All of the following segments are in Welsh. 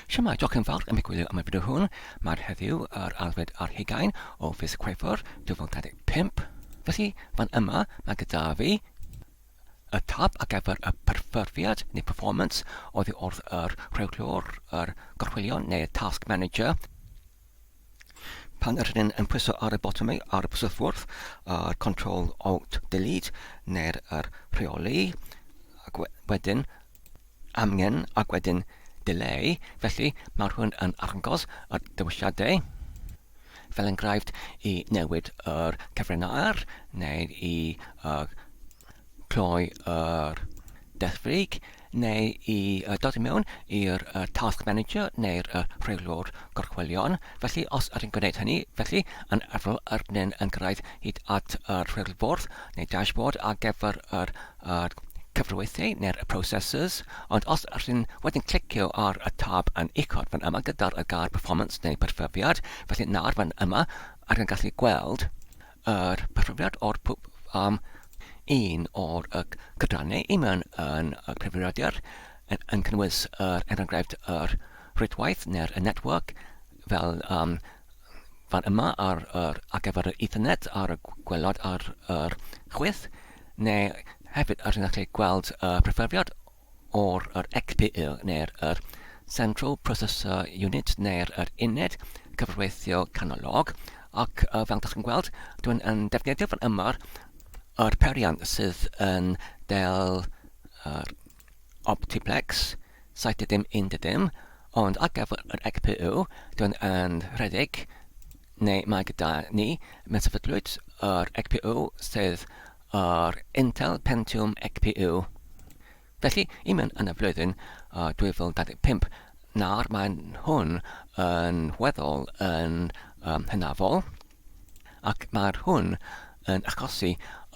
Shwmae, diolch yn fawr am eich gwylio am y fideo hwn. Mae'r heddiw yr alfed ar hugain o fis Chwefror 2025. Felly, fan yma mae gyda fi y tab ar gyfer y perfformiad neu performance oddi wrth yr rheolwr, yr gorchwylion neu'r task manager. Pan ydyn yn pwyso ar y botymau ar y pwysfwrdd, yr Control Alt Delete neu'r yr rheoli, ac wedyn amgen ac wedyn dileu, felly mae rhywun yn arddangos y dewisiadau, fel enghraifft i newid yr cyfrinair neu i uh, cloi yr deddfwriaeth neu i uh, dod i mewn i'r uh, task manager neu'r uh, rheolwr gorchwylion. Felly, os ydyn gwneud hynny, felly yn arferol ydyn yn cyrraedd hyd at y rheolfwrdd neu dashboard ar gyfer yr yr cyfreithiau neu'r processors, ond os rydyn wedyn clicio ar y tab yn uchod fan yma gyda'r y gair performance neu perfformiad, felly nawr fan yma rydyn yn gallu gweld yr perfformiad o'r um, un o'r y cydrannau i mewn yn y cyfrifiadur yn, yn cynnwys yr er enghraifft yr rhwydwaith neu'r network fel um, fan yma ar yr, ar gyfer yr Ethernet ar y gwelod ar yr chwith, neu hefyd ar gallu gweld y preferiad o'r yr XPU neu'r yr Central Processor Unit neu'r yr uned cyfreithio canolog, ac uh, fel ydych chi'n gweld, dwi'n yn defnyddio fan yma yr periant sydd yn del yr Optiplex 70 10, ond ar gyfer yr XPU, dwi'n yn rhedeg, neu mae gyda ni, mewn sefydlwyd yr XPU sydd yr Intel Pentium XPU. Felly, i mewn yn y flwyddyn uh, 2025, nawr mae hwn yn weddol yn um, hynafol. Ac mae'r hwn yn achosi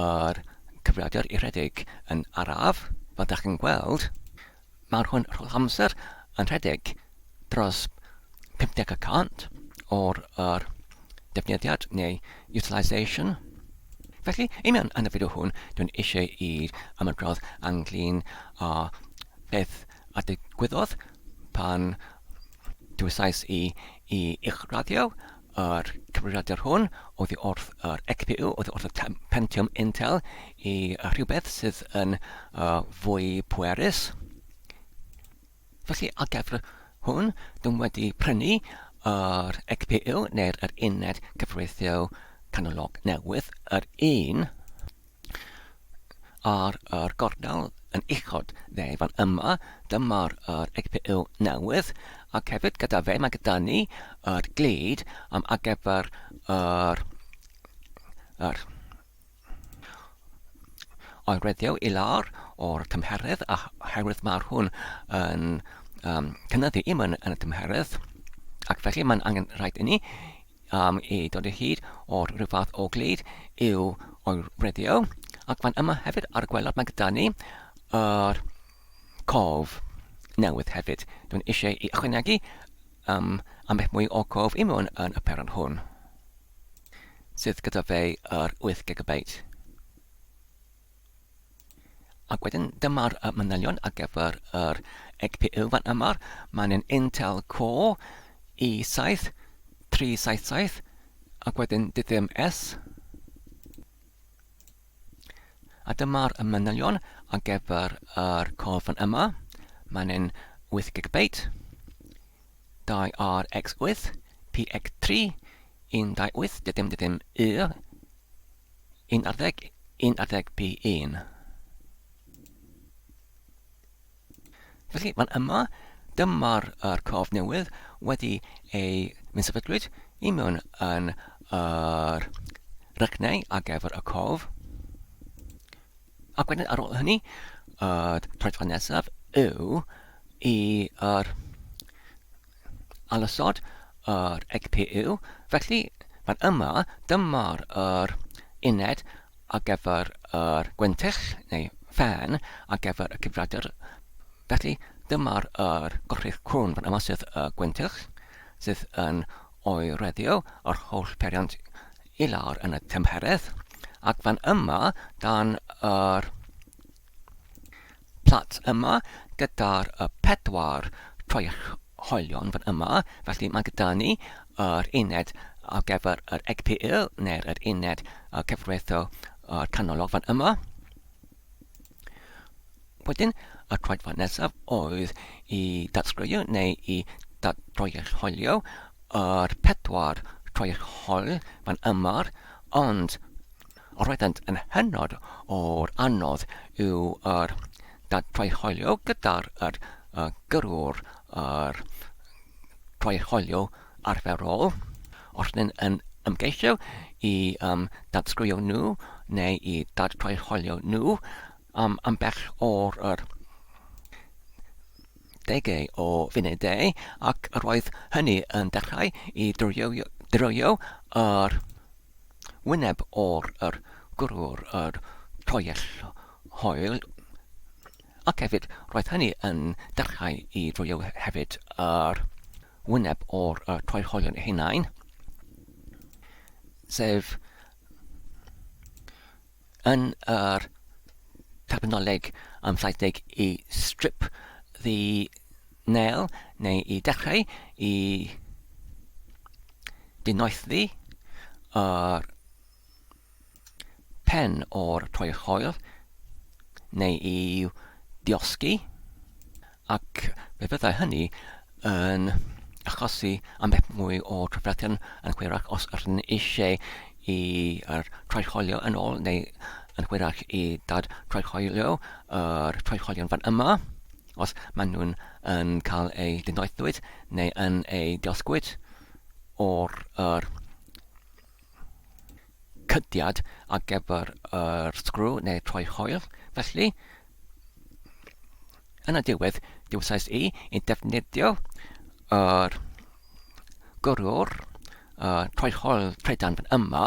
yr cyfrifiadur i rhedeg yn araf, fel dach chi'n gweld, mae'r hwn rhwng amser yn rhedeg dros 50 y cant o'r yr defnyddiad neu utilisation. Felly, i mewn yn y fideo hwn, dwi'n eisiau i ymadrodd ynglyn â beth a digwyddodd pan dewisais i i uwchraddio yr cyfrifiadur hwn oddi wrth yr XPU, oddi wrth y Pentium Intel i rhywbeth sydd yn uh, fwy pwerus. Felly ar gyfer hwn, dwi'n wedi prynu yr XPU neu'r yr uned cyfreithiol canolog newydd, yr un Ar yr gornel yn uchod dde fan yma, dyma'r yr XPU newydd, ac hefyd gyda fe mae gyda ni yr glud am ar gyfer yr, yr oereddio i lawr o'r tymheredd a herwydd mae'r hwn yn um, cynyddu i mewn yn y tymheredd ac felly mae'n angen rhaid i ni am i dod o hyd o'r rhyw fath o glud i'w oereddio. Ac fan yma hefyd ar y gwaelod mae gyda ni yr cof newydd hefyd. Dwi'n eisiau i ychwanegu um, ambell mwy o cof i mewn yn y peron hwn, sydd gyda fe yr 8 GB. Ac wedyn dyma'r manylion ar gyfer yr XPU fan yma. Mae'n un Intel Core i7 377 ac wedyn diddim S. A dyma'r manylion ar gyfer yr cof fan yma. Mae'n un 8 GB, 2RX8, PX3, 128, diddim diddim Y, 11, 11 P1. Felly, fan yma, dyma'r er cof newydd wedi ei minsefydlwyd i mewn yn yr rhygnau ar gyfer y cof. Ac wedyn ar ôl hynny, y troedfan nesaf yw i yr Alysod yr XPU. Felly, fan yma, dyma'r yr uned ar gyfer yr gwyntyll, neu ffan, ar gyfer y cyfrifiadur. Felly, dyma'r yr gorchudd crwn fan yma sydd y gwyntyll, sydd yn oereddio yr holl periant i lawr yn y tymheredd. Ac fan yma, dan yr plat yma gyda'r y pedwar troell hoelion fan yma, felly mae gyda ni yr uned ar gyfer yr XPU neu'r yr uned cyfreithiol canolog fan yma. Wedyn, y troedfan nesaf oedd i datsgrwio neu i dadroellholio yr pedwar troellhol fan yma, ond roeddent yn hynod o'r anodd i'w yr dadroellholio gyda'r yr gyrrwr yr troellholio arferol. Os ydyn yn ymgeisio i um, dadsgrwio nhw neu i dadtroellholio nhw, am ambell o'r yr degau o funudau ac yr oedd hynny yn dechrau i drywio, drywio yr wyneb o'r yr gwrwr yr troell hoel ac hefyd roedd hynny yn dechrau i drywio hefyd yr wyneb o'r y troell hoelion eu hunain, sef Yn yr terminoleg am Saesneg i strip the nail neu i dechrau i dinoethi yr pen o'r troell hoel neu i diosgi ac fe fyddai hynny yn achosi ambell mwy o trafferthion yn hwyrach os ydyn ni eisiau i yr troellholio yn ôl neu yn hwyrach i dad troellholio yr troellholion fan yma os maen nhw'n yn cael eu dinoethwyd neu yn eu diosgwyd o'r yr cydiad ar gyfer yr sgrw neu troi hoel. Felly, yn y diwedd, dewisais i i defnyddio yr gyrrwr y troi hoel trydan fan yma,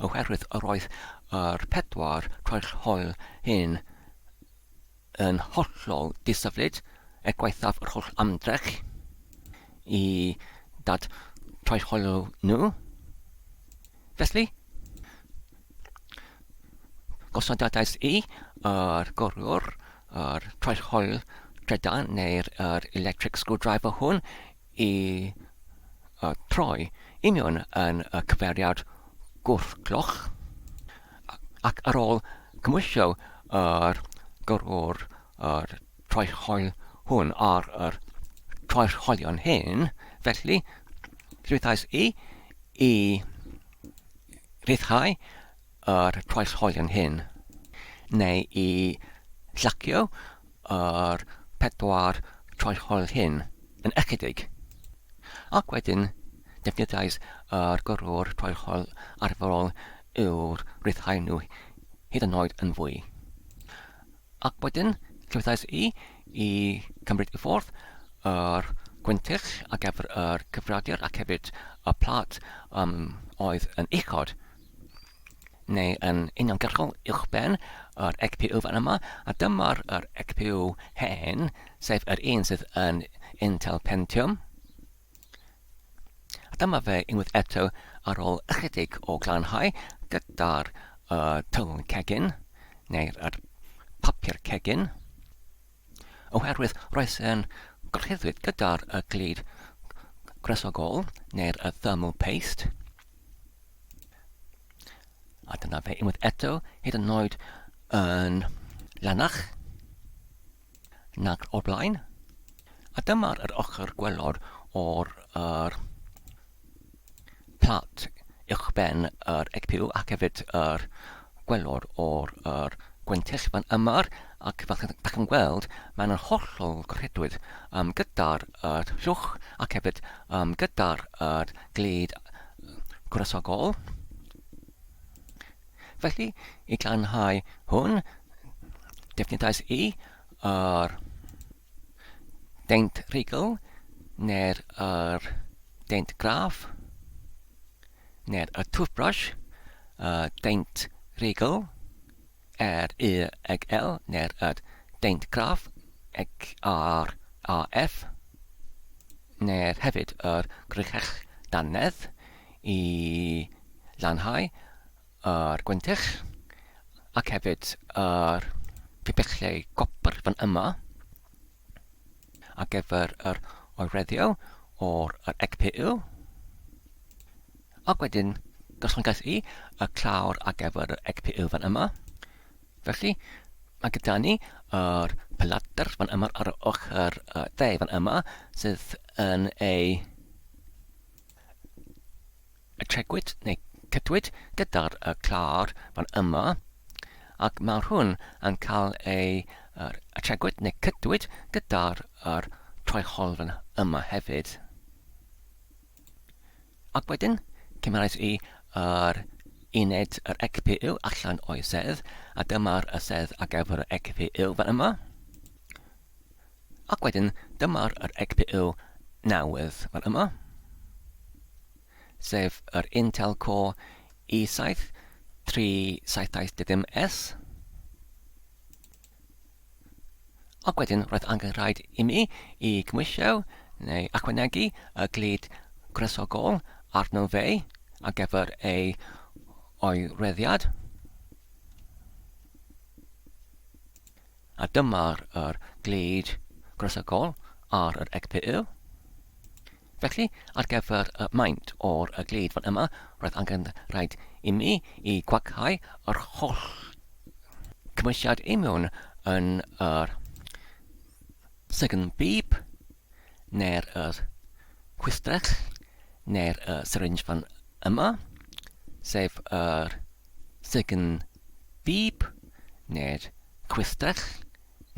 oherwydd yr oedd yr pedwar troell hoel hyn yn hollol disyflyd, er gwaethaf yr holl ymdrech i dad troellholio nhw. Felly, gosodadais i yr gyrrwr, yr troellhol trydan neu'r yr electric screwdriver hwn i troi union yn y cyfeiriad gwrthgloch ac ar ôl cymhwyso yr gyrrwr yr troellhol hwn ar yr troellholion hyn, felly llwythais i i ryddhau yr troellholion hyn, neu i llacio yr pedwar troellhol hyn yn ychydig. Ac wedyn defnyddiais yr gyrrwr troellhol arferol i'w ryddhau nhw hyd yn oed yn fwy. Ac wedyn llwythais i i cymryd i ffwrdd yr gwyntyll ar gyfer yr cyfrifiadur ac hefyd y plât um, oedd yn uchod neu yn uniongyrchol uwchben yr XPU fan yma, a dyma'r yr XPU hen, sef yr un sydd yn Intel Pentium. A dyma fe unwaith eto ar ôl ychydig o glanhau gyda'r uh, tyl cegin, neu'r er papur cegin, oherwydd roedd e'n gorchuddwyd gyda'r uh, glud gwresogol, neu'r uh, thermal paste. A dyna fe unwaith eto, hyd yn oed yn lanach nag o'r blaen. A dyma'r yr ochr gwelod o'r yr plat uwchben yr XPU ac hefyd yr gwelod o'r yr gwyntyll fan yma ac fel dach chi'n gweld mae'n yn hollol gorchudwyd um, gyda'r yr llwch ac hefyd um, gyda'r yr glud gwresogol. Felly, i glanhau hwn, defnyddiais i yr deint rhugl neu'r yr deint graff neu'r y toothbrush, y deint rhugl R U G L neu'r yr deint graff G R A F neu'r hefyd yr gwrychell dannedd i lanhau yr gwyntyll ac hefyd yr pibellau copr fan yma. ar gyfer yr oereddio o'r yr XPU. Ac wedyn gollyngas i y clawr ar gyfer yr XPU fan yma. Felly, mae gyda ni yr peladr fan yma ar y ochr dde fan yma sydd yn ei y tregwyd neu cydwyd gyda'r y clawr fan yma ac mae hwn yn cael ei yr, y tregwyd neu cydwyd gyda'r yr troedhol fan yma hefyd. Ac wedyn, cymerais i yr uned yr XPU allan o'i sedd, a dyma'r y sedd ar gyfer y XPU fan yma. Ac wedyn, dyma'r yr XPU newydd fan yma, sef yr Intel Core i7 3770S. Ac wedyn roedd angen rhaid i mi i gymwysio neu ychwanegu y glud gwresogol arno fe ar gyfer ei oereddiad. A dyma'r yr glud gwresogol ar yr XPU. Felly, ar gyfer y maint o'r y glud fan yma, roedd angen rhaid i mi i gwaghau yr holl cymwysiad i mewn yn yr sygn bib, neu'r yr chwistrell, neu'r y syringe fan yma, sef yr sygn bib, neu'r chwistrell,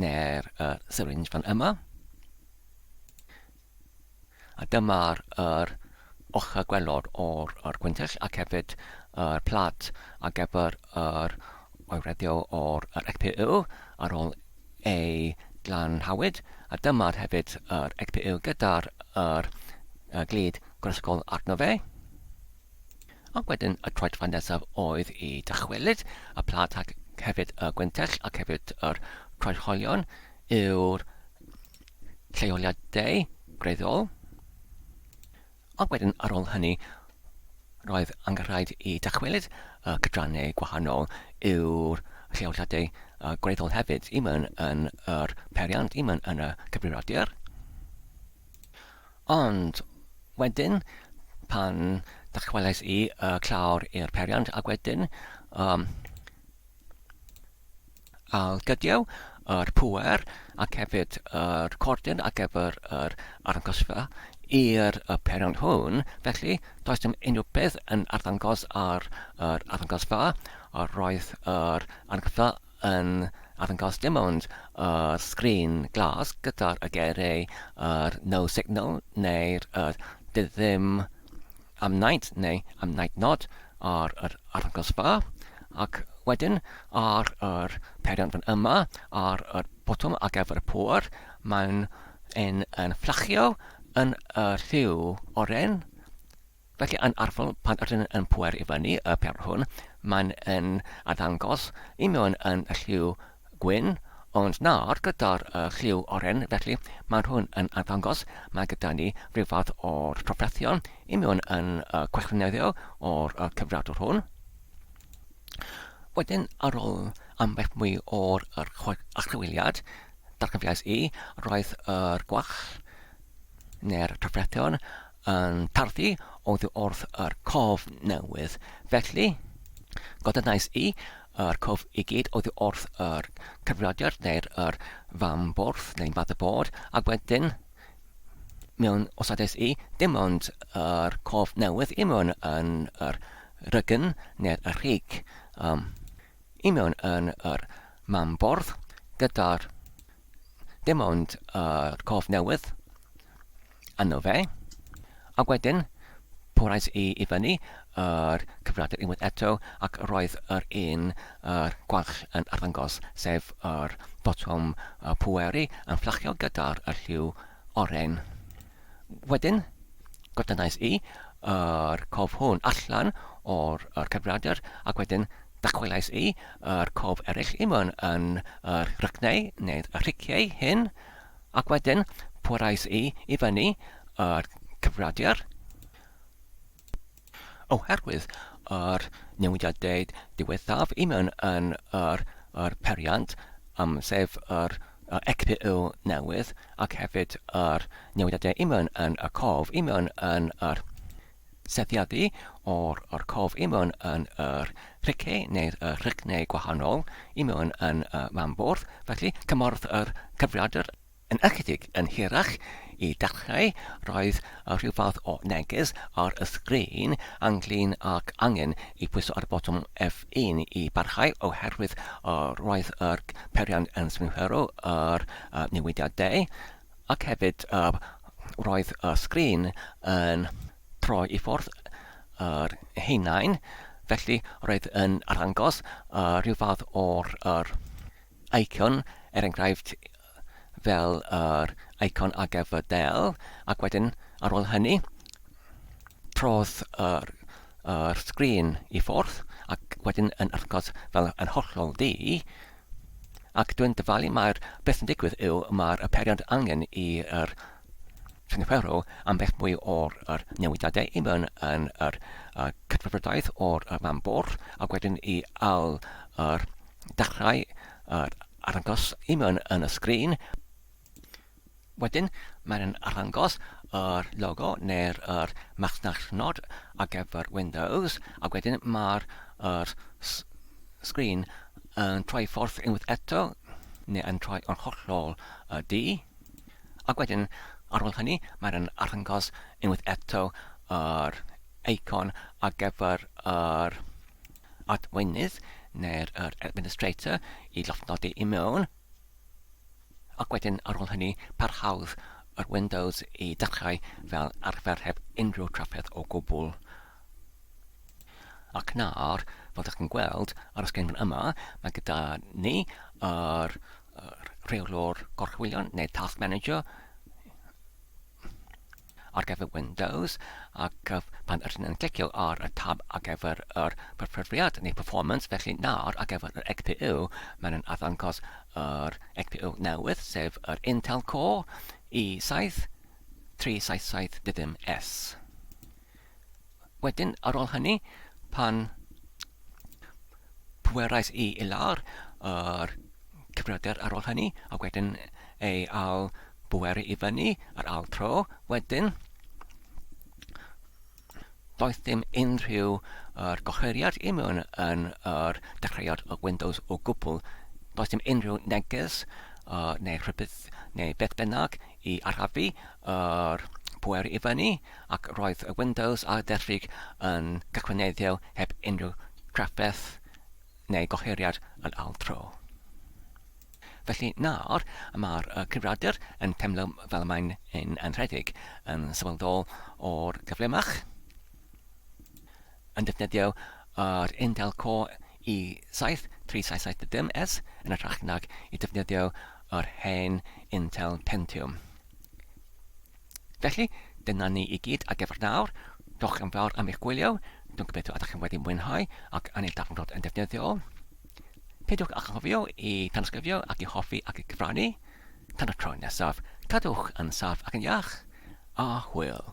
neu'r y syringe fan yma. A dyma'r yr ochr gwelod o'r yr gwyntell ac hefyd yr plat ar gyfer yr oereddio o'r yr XPU ar ôl ei glanhawyd. A dyma'r hefyd yr XPU gyda'r yr y glud gwresogol arno fe. Ac wedyn y troedfa nesaf oedd i dychwelyd y plat ac hefyd y gwyntell ac hefyd yr troedholion yw'r lleoliadau gwreiddiol. Ac wedyn ar ôl hynny roedd angenrhaid i dychwelyd y cydrannau gwahanol yw'r lleoliadau gwreiddiol hefyd i mewn yn yr peiriant, i mewn yn y cyfrifiadur. Ond wedyn, pan dychwelais i y clawr i'r peiriant ac wedyn um, ailgydio yr pŵer ac hefyd yr cordyn ar gyfer yr arddangosfa i'r y peiriant hwn, felly does dim unrhyw beth yn arddangos ar yr arddangosfa, a roedd yr arddangosfa yn arddangos dim ond yr sgrin glas gyda'r y geiriau yr no signal neu'r yr diddim am night neu am night not ar yr arddangosfa ac wedyn ar yr peiriant fan yma ar yr botwm ar gyfer y pŵer mae'n yn, yn fflachio yn y lliw oren. Felly yn arferol pan ydyn yn pwer i fyny y peiriant hwn, mae'n yn arddangos i mewn yn y lliw gwyn, ond nawr gyda'r lliw oren, felly mae hwn yn arddangos mae gyda ni rhyw fath o'r trafferthion i mewn yn y cwestiynyddio o'r cyfrifiadur hwn. Wedyn, ar ôl ambell mwy o'r archwiliad, darganfuais i, roedd yr gwall neu'r trafferthion yn tarddu oddi wrth yr cof newydd. Felly, godynais i yr cof i gyd oddi wrth yr cyfrifiadur neu'r yr fam bwrdd neu motherboard, ac wedyn mewn osodais i dim ond yr cof newydd i mewn yn yr rygn neu'r y rhig um, i mewn yn yr mam bwrdd gyda'r dim ond yr cof newydd arno fe. Ac wedyn, pwrais i i fyny yr cyfrifiadur unwaith eto ac roedd yr un yr gwalch yn arddangos, sef yr botwm pweru yn fflachio gyda'r y lliw oren. Wedyn, godynnais i yr cof hwn allan o'r yr cyfrifiadur ac wedyn dychwelais i yr cof eraill i mewn yn yr rhygnau neu'r y rhiciau hyn ac wedyn pwerais i i fyny yr cyfrifiadur. Oherwydd yr newidiadau diwethaf i mewn yn yr, yr periant, um, sef yr XPU newydd ac hefyd yr newidiadau i mewn yn y cof, i mewn yn yr sethiadu o'r yr cof i mewn yn yr rhicau neu'r y rhicnau gwahanol i mewn yn y mambwrdd. Felly, cymorth yr cyfrifiadur yn ychydig yn hirach i ddechrau, roedd rhyw fath o neges ar y sgrin ynglŷn ag angen i pwyso ar y botwm F1 i barhau oherwydd roedd yr peiriant yn synhwyro yr newidiadau ac hefyd roedd y sgrin yn troi i ffwrdd yr hunain, felly roedd yn arddangos rhyw fath o'r yr icon, er enghraifft, fel yr icon ar gyfer Dell, ac wedyn ar ôl hynny, trodd yr, yr sgrin i ffwrdd, ac wedyn yn arddangos fel yn hollol ddu, ac dwi'n dyfalu mae'r beth sy'n digwydd yw mae'r peiriant angen i'r synhwyro ambell mwy o'r yr newidiadau i mewn yn yr cydfyfyrdaidd o'r y man bwrdd ac wedyn i al yr dechrau yr arddangos i mewn yn y sgrin. Wedyn mae'n arddangos yr logo neu'r yr marchnad ar gyfer Windows ac wedyn mae'r yr sgrin yn troi ffordd unwaith eto neu yn troi yn hollol du. Ac wedyn ar ôl hynny mae'n arddangos unwaith eto yr eicon ar gyfer yr adweinydd neu'r yr administrator i llofnodi i mewn, ac wedyn ar ôl hynny parhaodd yr Windows i dechrau fel arfer heb unrhyw trafferth o gwbl. Ac nawr, fel dych chi'n gweld ar y sgrin fan yma, mae gyda ni yr, yr rheolwr gorchwylion neu task manager ar gyfer Windows ac pan ydyn yn clicio ar y tab ar gyfer yr perfformiad neu performance, felly nawr ar gyfer yr XPU mae'n yn arddangos yr XPU newydd sef yr Intel Core i7 377 S. Wedyn ar ôl hynny pan pwerais i i lawr yr cyfrifiadur ar ôl hynny, ac wedyn ei ail bweru i fyny yr ail tro. Wedyn, doedd dim unrhyw yr gohiriad i mewn yn yr dechreuad y Windows o gwbl. Doedd dim unrhyw neges neu rhywbeth neu beth bynnag i arafu yr pwer i fyny ac roedd y Windows ar ddechrau yn cychwyneddio heb unrhyw trafferth neu gohiriad yn ail tro. Felly nawr mae'r cyfrifiadur yn teimlo fel mae'n yn anrhedeg yn sylweddol o'r gyflymach, yn defnyddio yr Intel Core i7 3770S yn hytrach nag i defnyddio yr hen Intel Pentium. Felly, dyna ni i gyd ar gyfer nawr. Diolch yn fawr am eich gwylio. Dwi'n gobeithio ydych chi wedi mwynhau ac yn ei darganfod yn defnyddiol. Peidiwch â chofio i tanysgrifio ac i hoffi ac i cyfrannu. Tan y tro nesaf, cadwch yn saff ac yn iach, a hwyl.